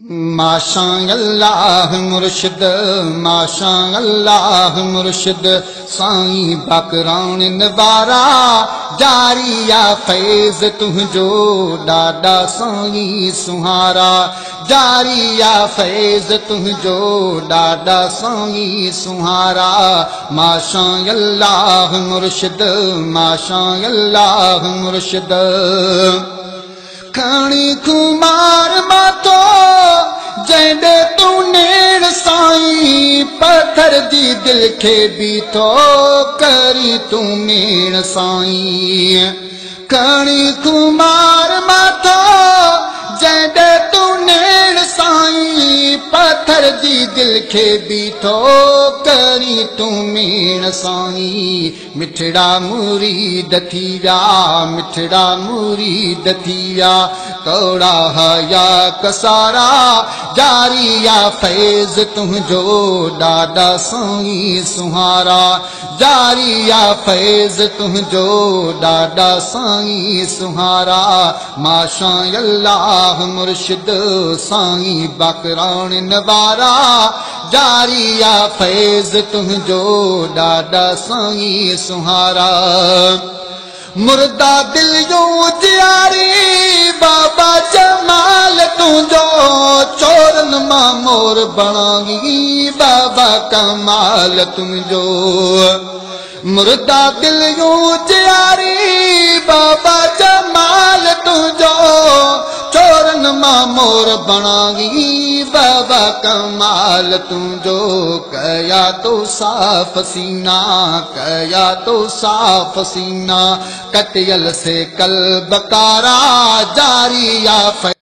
माशा अल्लाह मुर्शिद, माशा अल्लाह मुर्शिद, साईं बकरान वारा जारी आ फैज़ तुझो ॾाढा साईं सुहारा, जारी आ फैज़ तुझो ॾाढा साईं सुहारा। माशा अल्लाह मुर्शिद, माशा अल्लाह मुर्शिद। खणी खुमार माथो जंहिं तूं नेड़ साईं, पत्थर जी दिल खे बि थो करी तूं मेण साईं। खणी खुमार माथो जंहिं तूं नेड़ साईं, पत्थर जी दिल खे बि थो करी तूं मेण साईं। मिठड़ा मुरीद थी विया, मिठड़ा मुरीद थी विया, तोड़ा हया कसारा जारी आ फैज़ तुझो ॾाढा साईं सुहारा, जारी आ फैज़ तुझो ॾाढा साईं सुहारा। माशा अल्लाह मुर्शिद साईं बकरान वारा जारी आ फैज़ तुझो ॾाढा साईं सुहारा। मुर्दा दिल जो जियारी बाबा जमाल तुझो, चोरन मां मोर बणाई बाबा कमाल तुझो। मुर्दा दिल जो जियारी बाबा जमाल तुझो, चोरन मां मोर बणाई बाबा कमाल तुझो। कया तो साफ सीना, कया तो साफ सीना, कटियल से कल बकारा जारी आ।